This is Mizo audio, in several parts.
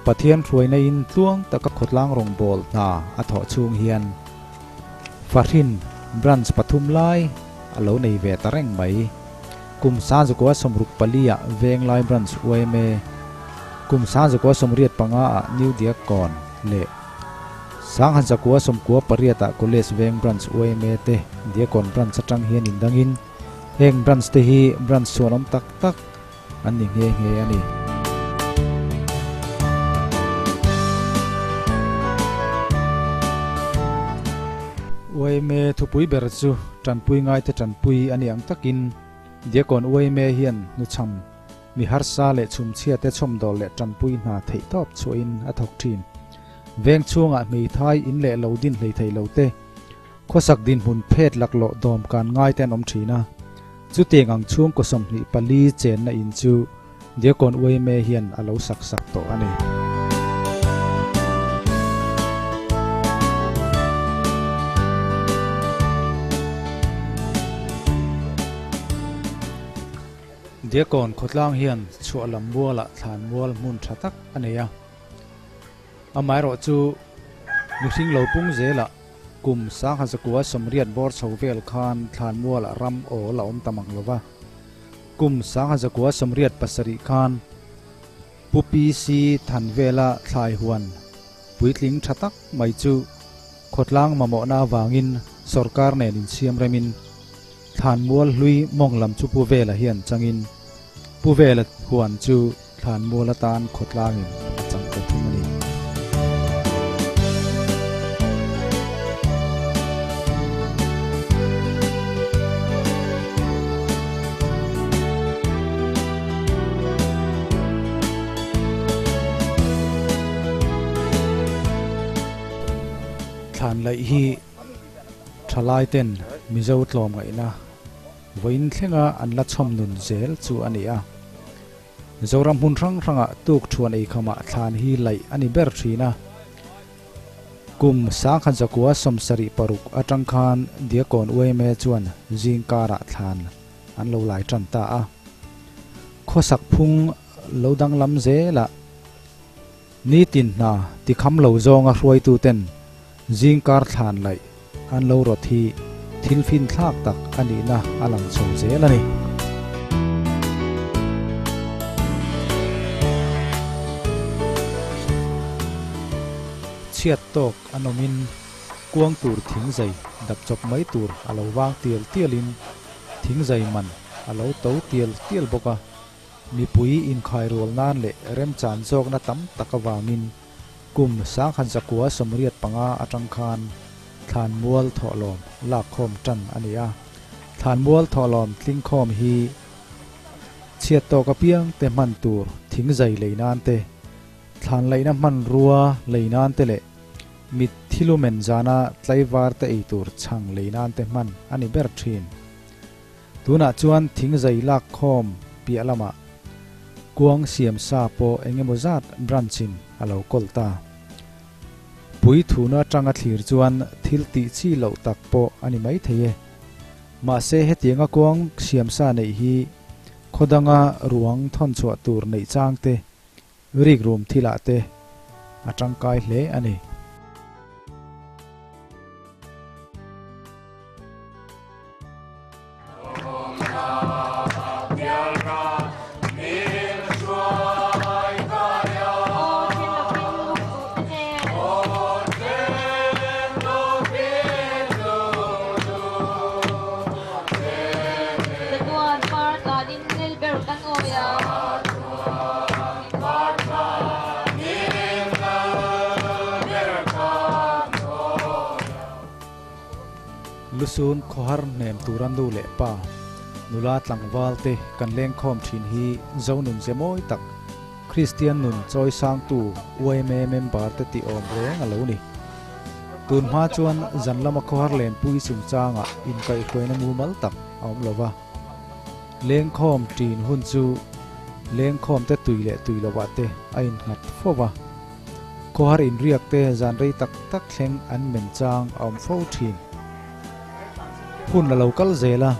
Pathian hruaina in tluang taka khawtlang rawngbâwl hna a thawh chhung hian Fahrin Branch pathum lai a lo nei ve ta reng mai. Kum 1964 ah Venglai Branch yma, kum 1985 ah New Diakkawn leh 1998 ah College Veng Branch yma te Diakkawn Branch atang hian indangin heng Branch te hi Branch chhuanawm tak tak an ni nghe nghe a ni. Yma thupui ber chu tanpui ngaite tanpui a ni ang takin Diakkawn yma hian hnuchham mi harsa leh chhumchhiate chhawmdawl leh tanpui hna theihtawp chhuahin a thawk thin. Veng chhungah hmeithai in leh lo din hlei thei lo te, Khawsak dinhmun phet laklawh dawm kan ngai te an awm thin a, chutiang ang chhungkaw 24 chenna in chu Diakkawn yma hian a lo sak sak tawh a ni. Diakkawn khawtlang hian chhuahlam mualah thlan mual hmun tha tak a nei a, amaherawhchu mihring lo pung zelah, Kum 1980 bawr chho vel khan thlanmualah ram awl a awm ta mang lo va. Kum 1987 khan Pu PC Thanvela thlai huan puitling tha tak mai chu khawtlang mamawhna avangin sorkar nen insiam remin thlanmual hlui mawng lam chu Pu Vela hian changin Pu Vela huan chu Thlanmual atan khawtlangin a chang ta thung a ni. Thlan laih hi thalai ten Mizo tlawmngaihna vawiin thlenga an la chhawm nun zel chu a ni a. Zoram hmun hrang hrangah tuk thuan eikhamah thlan hi laih a ni ber thin a. Kum 1976 atang khan Diakkawn yma chuan zing karah thlan an lo lai tan ta a. Khawsak phung lo danglam zelah nitin hna tikham lo zawnga hruaituten zing kar thlan laih an lo rawt hi thil finthlak tak a nihna a lang chho zel a ni. Chhiat tawk an awmin kuang tur thing zai dap chawp mai tur a lo vang tial tialin thing zai man a lo to tial tial bawk a, mipui inkhairual nan leh remchan zawkna tam tak avangin Kum 1985 atang khan Thlanmual thawhlawm lakkhawm tan a ni a. Thlanmual thawhlawm tlingkhawm hi chhiat tawk apiang te hman tur thing zai lei nan te, thlan laihna hmanrua lei nan te leh mit thilumen zana tlaivar te ei tur chhang lei nan te hman a ni ber thin. Tunah chuan thing zai lakkhawm piah lamah kuang siam sa pawh eng emaw zat branch in a lo kawl ta. Pui thuna atanga thlir chuan thil tih chi loh tak pawh a ni mai thei e. Mahse hetianga kuang siam sa neih hi khaw danga ruang thawn chhuah tur neih chang te, rikrum thilah te a tangkai hle a ni. Lusun khawhar hnem tura nu leh pa, nula tlangval te kan lengkhawm thin hi Zonun ze mawi tak, Kristian nun chawi sangtu yma member te tih awm reng a lo ni. Tun hma chuan zan lama khawhar lenpui chungchangah inkaihhruaina mumal tak a awm lo va. Lengkhawm ṭin hun chu lengkhawm te tui leh tui lovah te a innghat fo va. Khawhar inriak te zan rei tak tak thleng an men chang a awm fo ṭhin. Hun a lo kal zel a,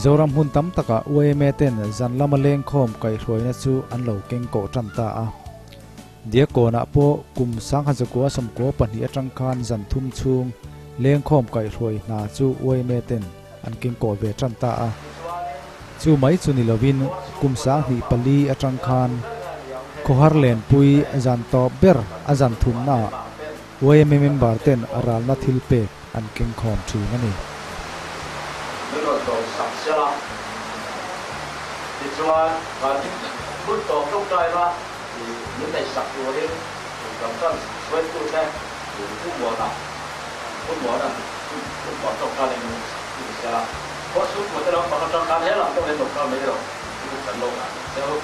Zoram hmun tam takah yma ten zan lama lengkhawm kaihhruaina chu an lo keng kawh ṭan ta a. Diakkawnah pawh kum 1992 atang khan zan thum chhung lengkhawm kaihhruai hna chu yma ten an kengkawh ve tan ta a. Chu mai chu ni lovin kum 2004 atang khan khawhar lenpui zan tawp ber a zan thumnaah yma member ten ralna thil pek an kengkhawm thin a ni. Min rawn dawn sak sela. Tichuan, kan hun tawp tawngtai la min neih sak turin kan tan hruaitute Pu Muana, Pu Muana'n hun tawp tawngtai la min sak ni sela. Khawsung pute lampang atang khan he lam pawh hian lo kal mai rawh chu kan lo ngah sak cheu.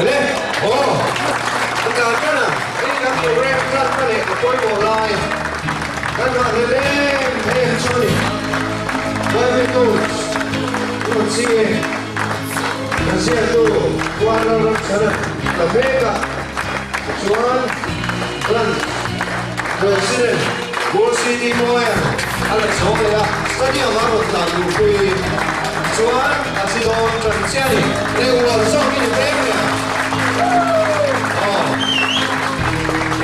Le, aw, a tlan tan a, hei kan program tan na leh a pawimawh lai kan nghah hlel em em chu a ni. Private Coach Ruat Singh e, kan ziaktu Puan Lalramchhana la mek a, tichuan kan President Gold City Mawia a la chhawng leh a, stadium a rawn tlan luhpui chuan a chi dawn tan chiah a ni. Leh uar zawk i ni pek leh a. Aw,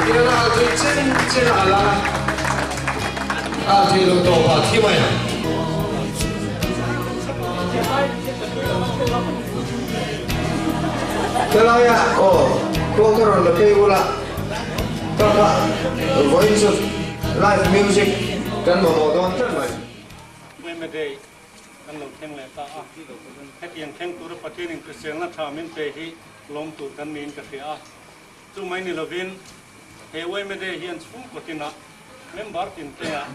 tihian a al thei chen chen a al a, a al thei lo tawp a thi mai ang. Helai ah aw kawng ka rawn la phei ula ka kha vawiin chu live music kan mamawh dawn tlat mai. Yma Day kan lo thleng leh ta a, hetiang thleng tura Pathianin hriselna tha min pe hi lawm tur kan niin ka hria a. Chu mai ni lovin he yma Day hian chhungkaw tinah member tin te ah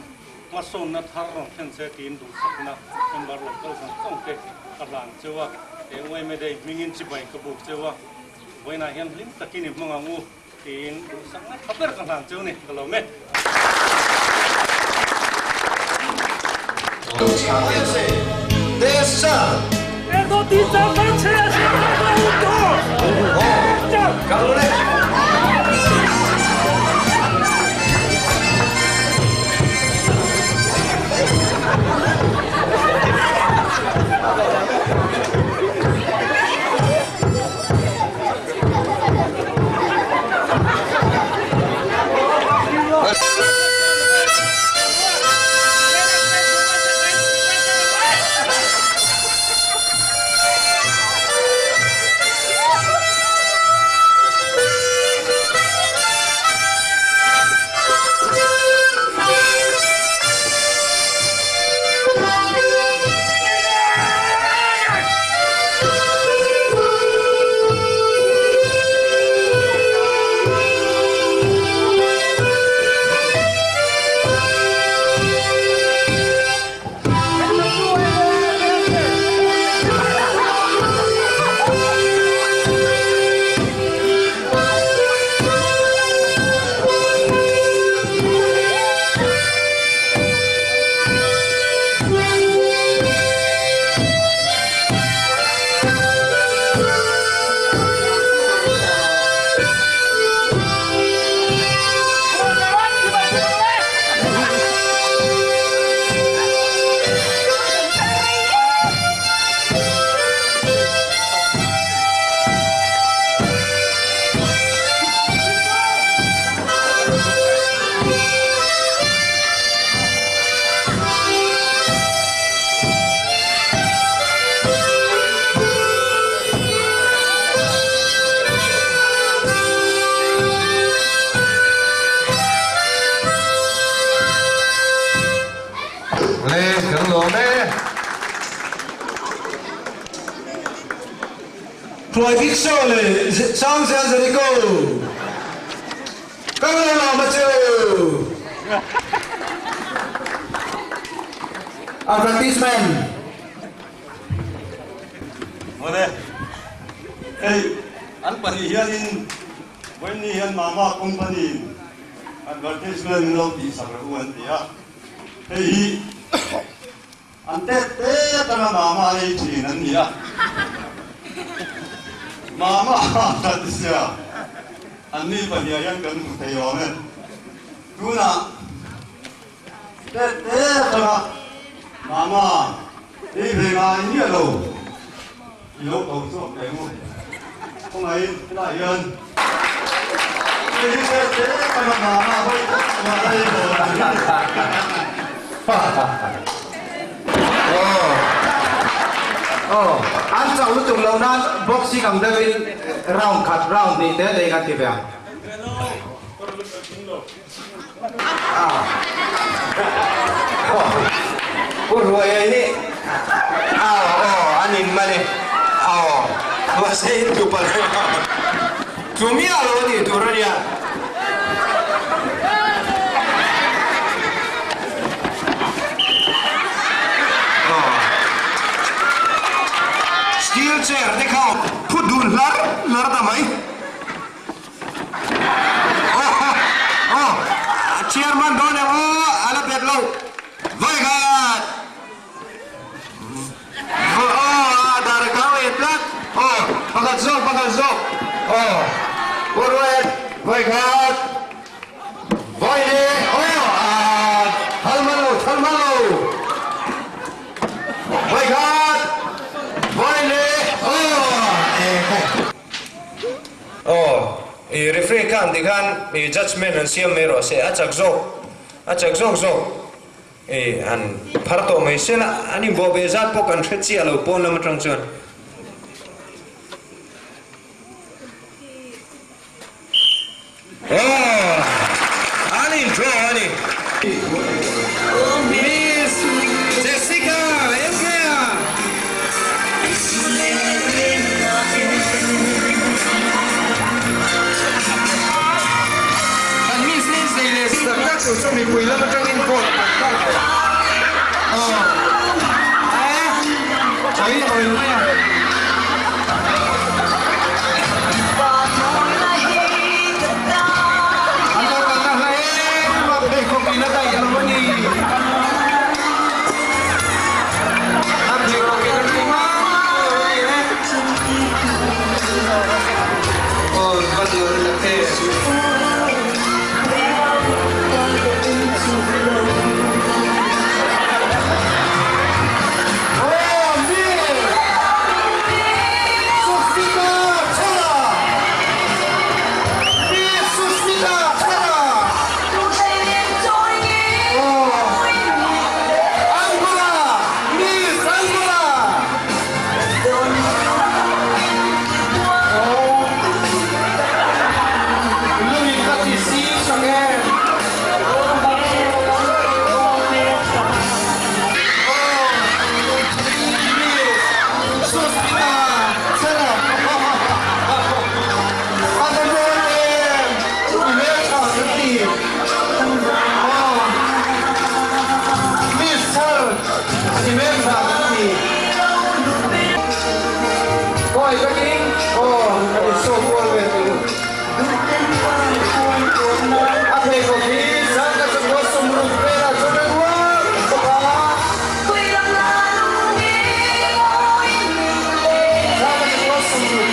hmasawnna thar rawn thlen se tiin duhsakna member lo kal zawng zawng te ka hlan cheu a, he yma Day hmingin chibai ka buk cheu a, vawiinah hian hlim takin i hmang ang u tiin duhsakna tha ber ka hlan cheu ni, ka lo me. Le, kan lawm e. Hruai bik saw le sang zel Jericho. Ka lo lawm a chu. Advertisement. Mawle, hei an pahnih hianin vawiin ni hian Mama company in advertisement min lo tihsak reuh u an ti a, hei hi an tet tet anga Mama ei thin an ni a, Mama a ti sia, an ni pahnih ah hian kan hmu thei awm e, tunah. Tet tet anga Mama ei ve ngai miah lo i lo ko chhuak teh u. Khawngaihin helaiah hian hei hi tet tet anga Mama hawi tak chuan a ei dawn a ni. Aw aw an chauh lutuk lo nan boxing ang deuhin round khat round hnih te te in an ti ve ang. Pu Hruaia hi aw aw an in man e aw mahse in tlu palh reng a tlu miah lo a nih tur a nia. Steel chair te kha phu dun hlar hlar ta mai. Aw Chairman dawn em aw a la bet lo vawi khat aw a dar a kau e tlat aw pakhat zawk pakhat zawk aw Pu Ruat vawi khat vawi leh aw a thal hman lo thal hman lo vawi khat vawi leh aw e. Aw, i referee khan tikhan i judgement an siam mai rawh se, a chak zawk, a chak zawk zawk i han phar tawh mai se la, an inbawh ve zat pawh kan hre chiah lo pawn lam atang chuan. Aw, an in draw a ni. Miss Jessica Emkea. Kan Miss Lindsay leh tak tak tur chu mipui lam atangin vote kan kal tawh. Aw, eh, chawi tawi lo mai a. An lo kalna hla em a, pheikhawk in a daih lo a ni. A pheikhawk in a ṭhu ngang lo a ni e. Aw, va nuam tak em. Aw, mi! Susmita Chhara! Mi Susmita Chhara! Aw, Angola! Miss Angola! Aw, lungin ka ti si sak e. A pheikhawk hi zan ka chakua sawmruk velah chuan a ruak bawk a. Zan ka chakua sawmruk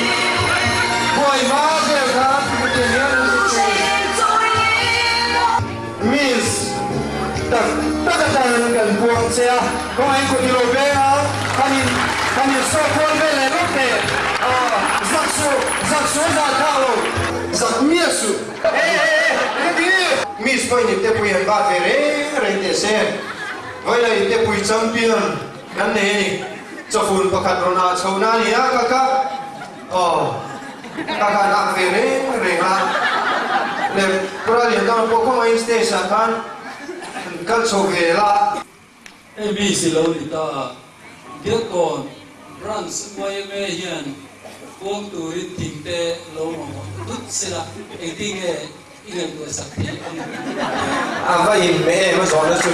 buai hma vel khan hetiang hian an ti thin. Miss tak tak atan kan buang che a, kawngaiin kut i lo veng a, han in han in sawh kual vel leh lawk teh. Zak suh, zak suh a zah thlak lo, zak miah suh. E e e, engati? Miss pawhin in te pui han bat ve reng reng teh se. Vawilah in te pui champion kan nei a ni. Chawfun pakhat rawn ah chho na a ni a, ka ka. Aw, ka ka nak ve reng reng a. Le Pura Liandang pawh kawngaiin stage ah khan han kal chho ve la. ABC lo ni ta a, Dilkawn Branch yma hian kuang turin thing te lo mamawh tut sela, engtin nge i ngaihtuah sak thei ang? A va inhmeh em a zawhna chu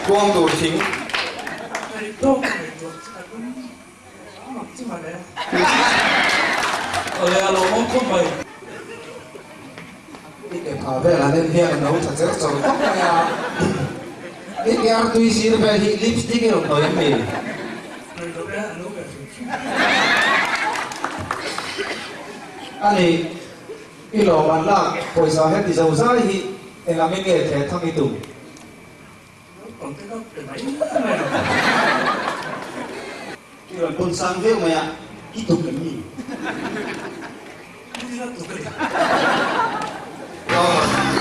kuang tur thing. tawk a ngaihtuah chu a lum hram ang chu mawle. Awle a lawmawm khawp mai. I ke phah vel an en hian a no tha cher chawr khawp mai a. I ke ar tui sir vel hi lipstick i rawn hnawih em ni? Hnawih loh e, a no ve hrim hrim. A nih, i lawm an lak pawisa heti zo zai hi eng angin nge theh thang i tum? Naupang te ka pe mai mai lo. I rawn pawn sang viau mai a, i tuk em ni? Ni la tuk a ni.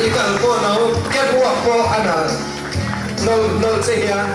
I kal pawh no, catwalk pawh a nal nawlh nawlh che hian.